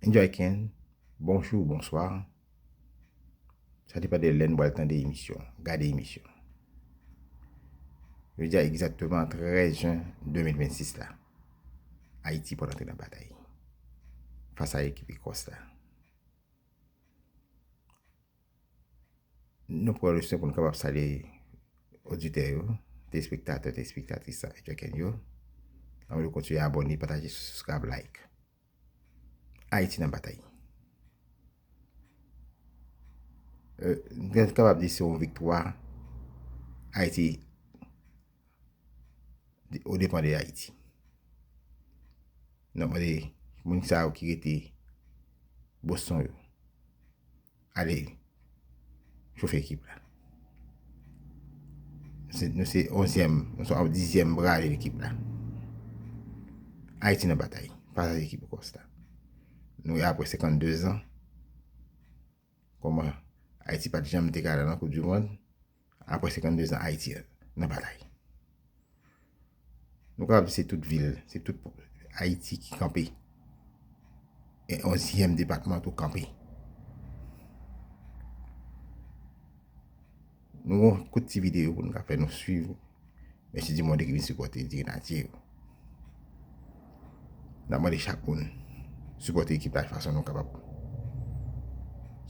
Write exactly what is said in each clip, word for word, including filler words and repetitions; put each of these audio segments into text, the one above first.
Enjoy Ken, bonjou, bonswa. Sa depann de lè n pral tande emisyon, gade emisyon. Jodi a egzakteman trèz jen de mil vennsis la, Ayiti pral antre nan batay fas a ekip Ekòs la. Nou pran leson pou nou kapab salye oditè yo, telespektatè, telespektris sa, etcetera yo. Ann nou kontinye abòne, pataje, subscribe, like. Ayiti nan batay. Euh, nou kapab di se yon viktwa Ayiti, o depan de Ayiti. N ap mande moun sa yo ki rete Boston yo, ale chofe ekip la. Se, nou se onzyèm, nou se dizyèm bra de ekip la. Ayiti nan batay fas a ekip Ekòs la. Nou apre senkannde zan, kòman Ayiti pa t janm te ka al nan Koup di Mond, apre senkannde zan Ayiti nan batay. Nou kapab di se tout vil, se tout Ayiti ki kanpe. E onzyèm depatman tou kanpe. Nou gon kout ti videyo pou nou ka fè nou swiv mesye Dumondé ki vin sipòte Grenadye yo. N ap mande chak moun sipòte ekip la fason nou kapab.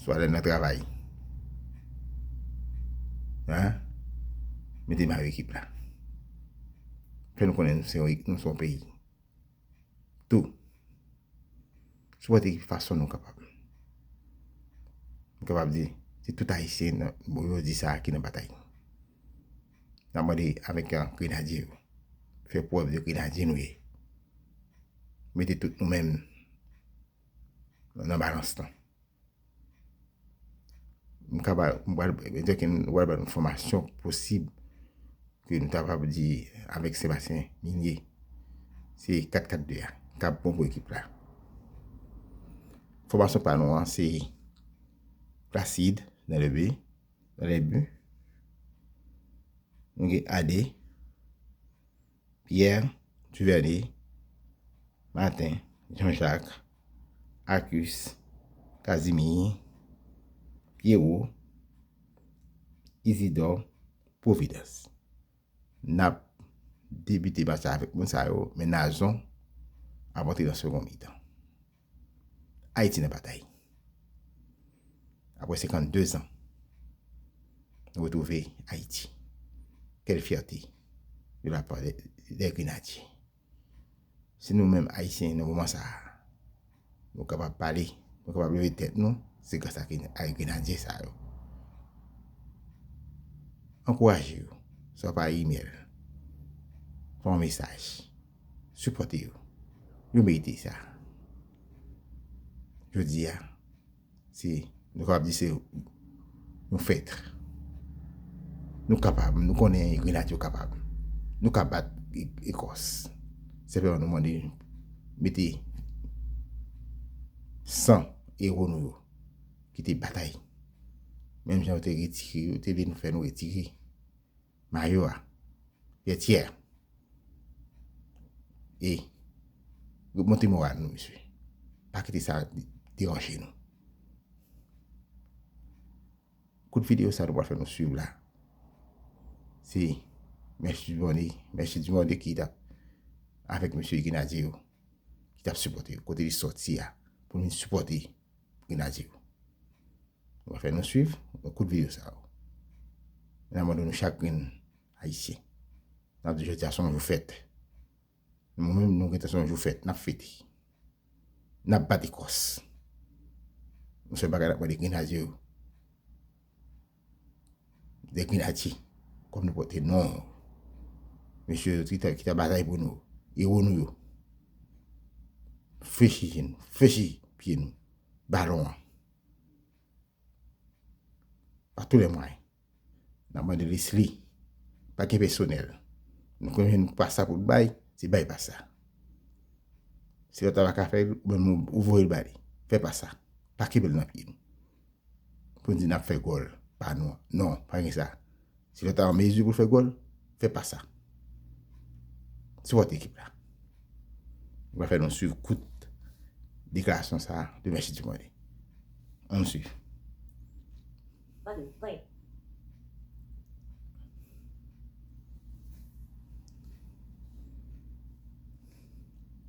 Swa lè n nan travay, hein? Mete mayo ekip la. Fè nou konnen nou se yon, nou se yon peyi. Tou. Sipòte ekip fason nou kapab. Nou kapab di, se tout Ayisyen nan, bon, jodi sa a ki nan batay. N ap mande avèk, uh, Grenadye yo. Fè prèv de Grenadye nou ye. Mete tout nou menm nan balans lan. M kapab, m pral, m pral ba nou enfòmasyon posib ke nou ta kapab di avèk Sébastien Migné. Se kat kat de a k ap bon pou ekip la. Fòmasyon pa nou an se Placide dans le but, dans les buts. Nou gen Adé, Pierre, Duvernay, Martin, Jean-Jacques, Arcus, Casimir, Pierrot, Isidore, Providence. N ap debite match la avèk moun sa yo, men Nazon ap antre nan segon mitan. Ayiti nan batay. Apre senkannde zan, nou retwouve Ayiti. Quelle fierté de la part des, des Grenadiers. Si nou menm Ayisyen nan moman sa a, nou kapab pale, nou kapab leve tèt nou, se gras a Grenadye sa yo. Ankouraje yo, swa pa imèl, fè yon mesaj, sipòte yo. Yo merite sa. Jodi a, se, nou kapab di se yon fèt. Nou kapab, nou konnen Grenadye yo kapab. Nou ka bat Ekòs. Senpleman nou mande mete san ewo nou yo ki te batay. Menm jan yo te retire, yo te vle nou fè nou retire mayo a. Vètyè. E monte moral nou, mesye. Pa kite sa deranje nou. Kout videyo sa nou pral fè nou swiv la, se Mèsi Dumondé, Mèsi Dumondé ki t ap avèk mesye Grenadye yo, ki t ap sipòte yo, kote li sòti a, pou vin sipòte Grenadye yo. Nou pral fè nou swiv yon kout videyo sa yo. N ap mande nou chak grenn Ayisyen. N ap di jodi a se yon jou fèt. Nou menm, nou gentan se yon jou fèt, n ap fete. N ap bat Ekòs. Yon sèl bagay n ap mande Grenadye yo. Des Grenadiers, kòm nou pote non yo. Mesye yo ki ta, ki ta batay pou nou, ewo nou yo. Flechi je nou, flechi pye nou. Balon an. Pa tou lè mwayen. N ap mande Leslie, pa gen pèsonèl. Nou konnen nou pa sa pou l bay, se bay pa sa. Si lòt la pa ka fè l, ou menm ou, ou voye l ba li. Fè pa sa. Pa kenbe l nan pye nou. Pou n di n ap fè gòl pa nou an. Non, pa gen sa. Si lòt la an mezi pou l fè gòl, fè pa sa. Sipòte ekip la. Nou va fè nou swiv kout deklarasyon sa a demen si Dye vle. Ann swiv.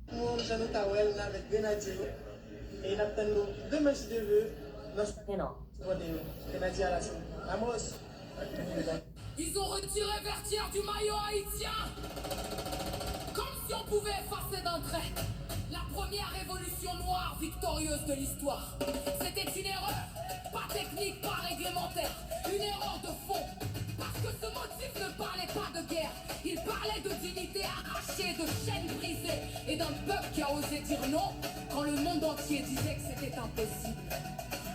Nou menm jan nou ta wè l, n avèk grenadye yo. E n ap tann nou demen si Dye vle nan sipòte yo. Grenadye a la sou. Vamos! Ils ont retiré Vertières du maillot haïtien, comme si on pouvait effacer d'un trait la première révolution noire victorieuse de l'histoire. C'était une erreur, pas technique, pas réglementaire, une erreur de fond. Parce que ce motif ne parlait pas de guerre, il parlait de dignité arrachée, de chaînes brisées et d'un peuple qui a osé dire non quand le monde entier disait que c'était impossible.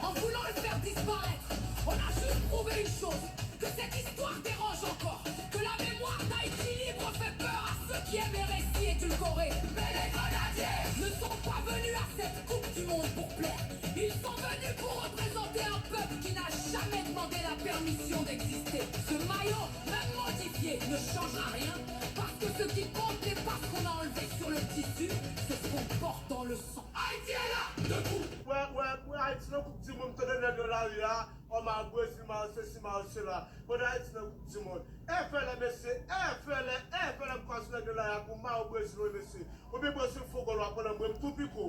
En voulant le faire disparaître, on a juste prouvé une chose, que cette histoire dérange encore, que la mémoire d'Haïti libre fait peur à ceux qui aiment les récits édulcorés. Mais les grenadiers ne sont pas venus à cette Coupe du Monde pour plaire. Ils sont venus pour représenter un peuple qui n'a jamais demandé la permission d'exister. Ce maillot, même modifié, ne changera rien, parce que ce qui compte n'est pas ce qu'on a enlevé sur le tissu, c'est ce qu'on porte dans le sang. Haïti est là, debout. Wè, wè, wè Ayiti nan koup di mond, tande nèg yo lari a, o ma Brezil, ma sesi, ma sela. Pandan Ayiti nan koup di mond. Efele mesye, efele, efele m kwaz nèg yo lari a kou ma Brezil wi mesye. Oubyen Brezil fo gòl w ap pran nan mwen m tou piko.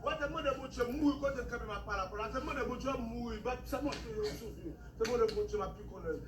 Wè te mande Bondye m mouri kote m kanpe m ap pale ak ou la, te mande Bondye m mouri, bat sa monte yo sou vi. Te mande Bondye m ap piko nèg.